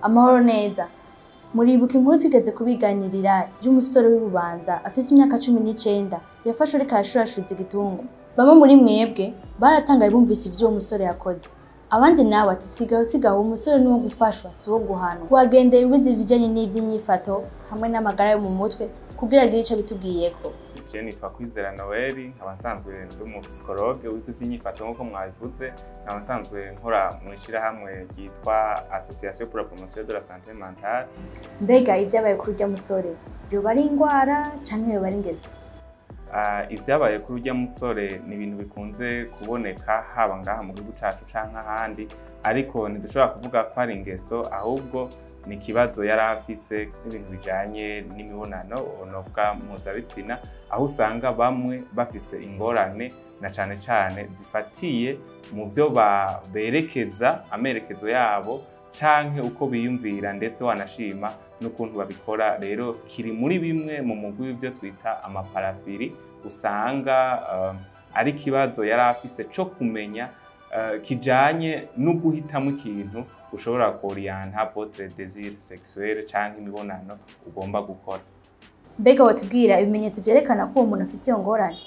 Amahoro neza. Muribuka inkuru twigeze kubiganirira y'umusore w'Ibubanza afise imyaka 19 yafashwe ariko arashurashuza igitungu. Bamwe muri mwebwe baratangaye bumvise ivyo uwo musore yakoze. Abandi nawe ati sigaho sigaho, uwo musore nuwo gufashwa si uwo guhanwa. Wagendeye wize ibijanye n'ivy'inyifato hamwe n'amagara yo mu mutwe kugira agire ico abitubwiyeko. Je nitwa Kwizera Noel, nkaba nsanzwe ndi umu psychologue wize ivy'inyifato nk'uko mwabivuze, nkaba nsanzwe nkora mu ishirahamwe ryitwa Association pour la promotion de la santé mentale. Mbega ivyabaye kuri urya musore yoba ari ingwara canke yoba ari ingeso? Ivyabaye kuri urya musore ni ibintu bikunze kuboneka haba ngaha mu gihugu cacu canke ahandi, ariko ntidushobora kuvuga ko ari ingeso, ahubwo ni ikibazo yari afise n'ibintu bijanye n'imibonano novuga mpuzabitsina, aho usanga bamwe bafise ingorane na cane cane zifatiye mu vyo berekeza amerekezo yabo canke uko biyumvira, ndetse wanashima n'ukuntu babikora. Rero kiri muri bimwe mu mugwi w'ivyo twita ama paraphilies, usanga ari ikibazo yari afise co kumenya kijanye no guhitamwo ikintu ushobora ku orienter votre désir sexuel canke imibonano ugomba gukora. Mbega wotubwira ibimenyetso vyerekana ko uwo muntu afise iyo ngorane?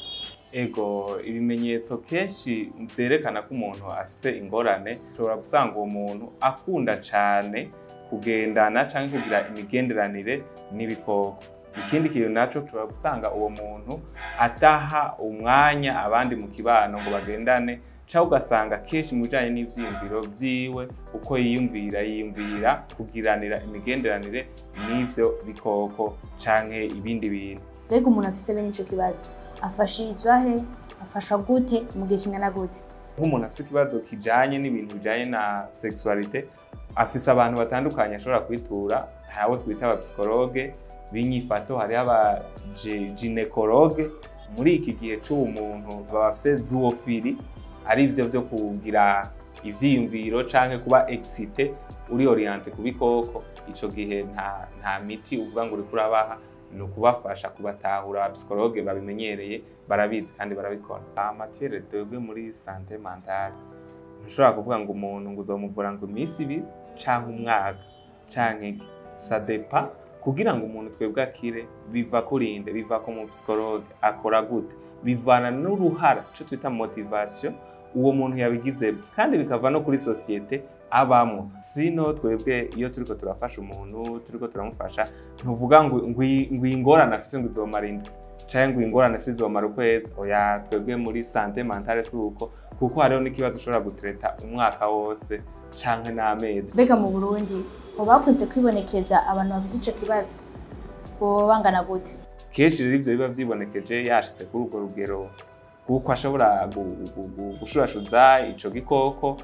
Ego, ibimenyetso kenshi vyerekana ko umuntu afise ingorane, ushobora gusanga uwo muntu akunda cane kugendana canke kugira imigenderanire n'ibikoko. Ikindi kintu naco, ushobora gusanga uwo muntu ataha umwanya abandi mu kibano ngo bagendane, canke ugasanga kenshi mu bijanye n'ivyiyumviro vyiwe, uko yiyumvira, yiyumvira kugiranira imigenderanire n'ivyo bikoko canke ibindi bintu. Mbega umuntu afise bene ico kibazo afashirizwa he, afashwa gute, mu gihe kingana gute? Nk'umuntu afise ikibazo kijanye n'ibintu bijanye na sexualité, afise abantu batandukanye ashobora kwitura. Hari abo twita aba psychologues b'inyifato, hariho aba gynécologues. Muri iki gihe c'uwo muntu baba bafise zoophilie, ari ivyo vyo kugira ivyiyumviro canke kuba excité, uri orienté ku bikoko, ico gihe nta miti uvuga ngo uriko urabaha, ni ukubafasha kubatahura. Aba psychologues babimenyereye barabizi kandi barabikora. En matière twebwe muri santé mentale, ntushobora kuvuga ngo umuntu ngo uzomuvura ngo iminsi 2 canke umwaka canke iki, ça dépend. Kugira ngo umuntu twebwe akire biva kurinde, biva ku mu psychologue akora gute, bivana n'uruhara ico twita motivation uwo muntu yabigizemo, kandi bikava no kuri société abamwo. Sino twebwe iyo turiko turafasha umuntu, turiko turamufasha, ntuvuga ngo iyi ngorane afise ngo izomara indwi canke ngo iyi ngorane afise izomara ukwezi. Oya, twebwe muri santé mentale si uko, kuko hariho n'ikibazo ushobora gu traiter umwaka wose canke n'amezi. Mbega mu Burundi hoba hakunze kwibonekeza abantu bafise ico kibazo? Boba bangana gute? Kenshi rero ivyo biba vyibonekeje yashitse kuri urwo rugero kuko ashobora gushurashuza ico gikoko,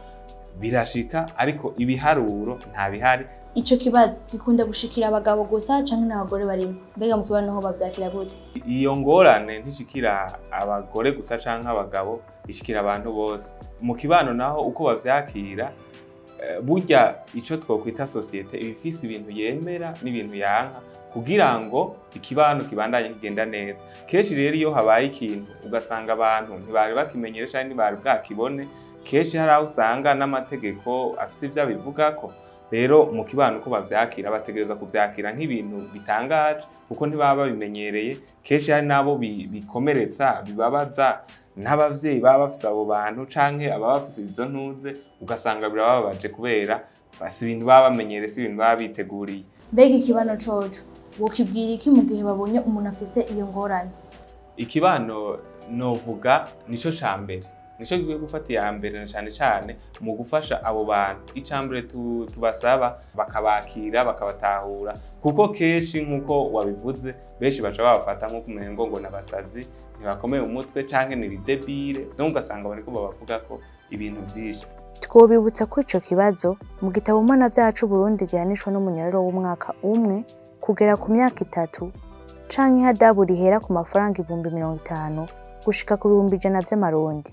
birashika, ariko ibiharuro nta bihari. Ico kibazo gikunda gushikira abagabo gusa canke n'abagore barimo? Mbega mu kibano ho bavyakira gute? Iyo ngorane ntishikira abagore gusa canke abagabo, ishikira abantu bose. Mu kibano naho uko bavyakira, burya ico twokwita société iba ifise ibintu yemera n'ibintu yanka kugira ngo ikibano kibandanye kigenda neza. Kenshi rero iyo habaye ikintu ugasanga abantu ntibari bakimenyere canke ntibari bwakibone, kenshi hari aho usanga n'amategeko afise ivyo abivugako. Rero mu kibano uko bavyakira, bategerezwa kuvyakira nk'ibintu bitangaje kuko ntibaba babimenyereye. Kenshi hari n'abo bikomeretsa, bibabaza, n'abavyeyi baba bafise abo bantu canke ababa bafise izo ntuze, ugasanga birababaje kubera si ibintu baba bamenyereye, si ibintu baba biteguriye. Mbega ikibano coco wokibwira iki mu gihe babonye umuntu afise iyo ngorane? Ikibano novuga nico ca mbere, nico gikwiye gufata iya mbere na cane cane mu gufasha abo bantu. Ica mbere tubasaba bakabakira, bakabatahura, kuko kenshi nk'uko wabivuze, benshi baca babafata nk'uko umengo ngo n'abasazi, ntibakomeye umutwe canke ni débiles, donc ugasanga bariko babavugako ibintu vyinshi. Twobibutsa ko ico kibazo mu gitabo mpanavyaha c'Uburundi gihanishwa n'umunyororo w'umwaka 1 kugera ku myaka 3 canke ihadabu rihera ku mafaranga 50,000 gushika ku 100,000 vy'amarundi.